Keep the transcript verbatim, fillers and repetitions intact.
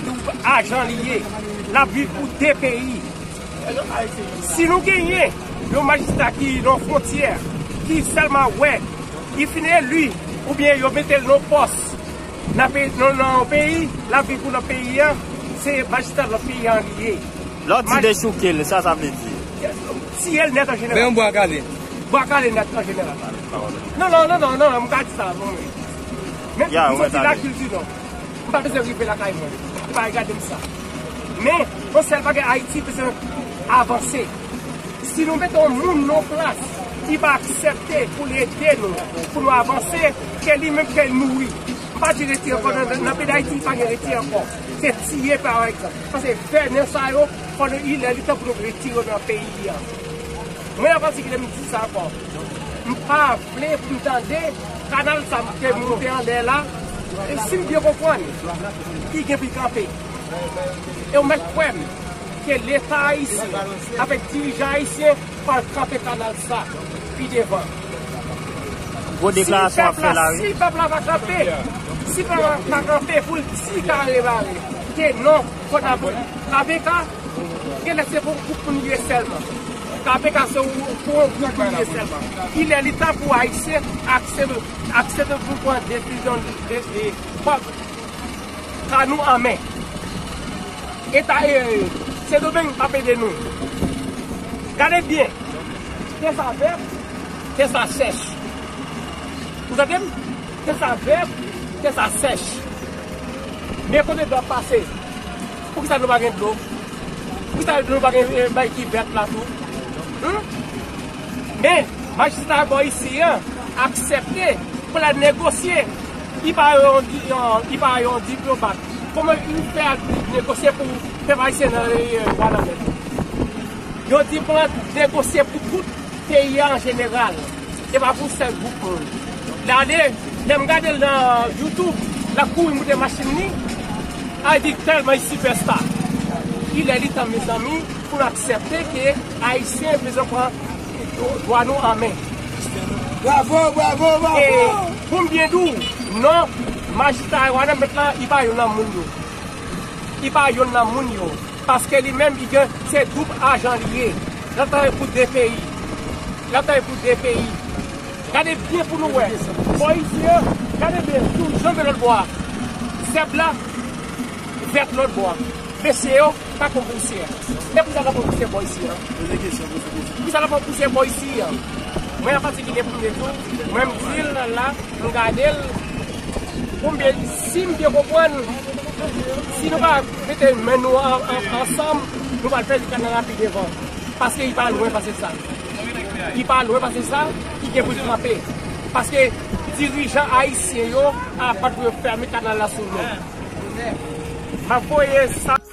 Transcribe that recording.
Doub ajan li ye. L ap viv pou de peyi. Si nou genyen yon majistra ki nan fwontyè, ki sèlman wè, li fin eli, oubyen yo mete l nan pòs nan peyi, nan, nan yon peyi, l ap viv pou lòt peyi a, se majistra lòt peyi a li ye. Lè w di dechouke l, sa sa vle di? Tiye l nèt an jeneral. Men yon bwa kale. Bwa kale nèt an jeneral. Non, non, non, non, non, m ka di sa, bon, wi. Men, m soti lakil di non. M pa bezwen rive lakay mwen. Li pa regade m sa. Men, yon sèl bagay, Ayiti bezwen avanse. Si nou mete yon moun nan plas, li pa aksepte pou li ede nou, pou nou avanse, ke li menm ke l mouri. M pa di retire ankò nan, nan peyi Dayiti, pa gen retire ankò. Se tiye pa egzanp. Paske vènen sa yo, fò nou, li lè li tan pou nou retire yo nan peyi a. Mwen an patikilye m di sa ankò. M pa vle pou m tande kanal sa m te moute anlè la. E si m byen konprann, li gen pou l kanpe. E w mèt kwè m ke Leta ayisyen avèk dirijan ayisyen pral kanpe kanal sa pi devan. Gwo deklarasyon w ap fè la, wi. Si pèp la pa kanpe, si pèp la pa kanpe pou l di kare bare ke non, fò n ap K P K, genlè se pou gwoup moun li ye sèlman. K P K se pou yon gwoup moun li ye sèlman. Li lè li tan pou Ayisyen aksepte, aksepte pou pran desizyon de, de, de, ka nou an men. Eta, e, Sendomeng p ap ede nou. Gade byen. Tè sa vè, tè sa sèch. Ou tande m? Tè sa vè, tè sa sèch. Men kote dlo ap pase? Poukisa nou pa gen dlo? Poukisa nou pa gen, eh, bay ki vèt la tou? Hmm? Men, majistra bò isi an aksepte pou l al negosye. Li pa yon di-, yon, li pa yon diplomat. Kòman li fè al negosye pou pèp ayisyen nan, eh, Wanament? Yo di pou l al negosye pou tout peyi a an jeneral. Se pa pou sèl gwoup moun. Gade, lè m gade l nan YouTube, l ap kouri moute machin li, a di tèlman li sipèsta. Li lè li tan, mezanmi, pou n aksepte ke Ayisyen bezwen pran dwa nou an men. Bravo, bravo, bravo! E pou m byen di w, non, majistra Wanament la, li pa youn nan moun yo. Li pa youn nan moun yo. Paske li menm, li gen, se doub ajan li ye. L ap travay pou de peyi. L ap travay pou de peyi. Gade byen pou nou wè. Bò isi an, gade byen, tou janbe lòt bò a. Sèb la, vèt lòt bò a. Mesye yo, pa konn pousye a. E poukisa pa konn pousye bò isi an? Poze kesyon, poze kesyon. Poukisa pa konn pousye bò isi an? Mwen an patikilye pou m di w, mwen m di l la, m gade l. Konbyen, si m byen konprann, si nou pa mete men nou an, an, ansanm, nou pral pèdi kanal la pi devan. Paske li pa lwen pase sa. Li pa lwen pase sa, li gen pou l kanpe. Paske dirijan ayisyen yo ap bat pou yo fèmen kanal la sou nou. M ap voye sa.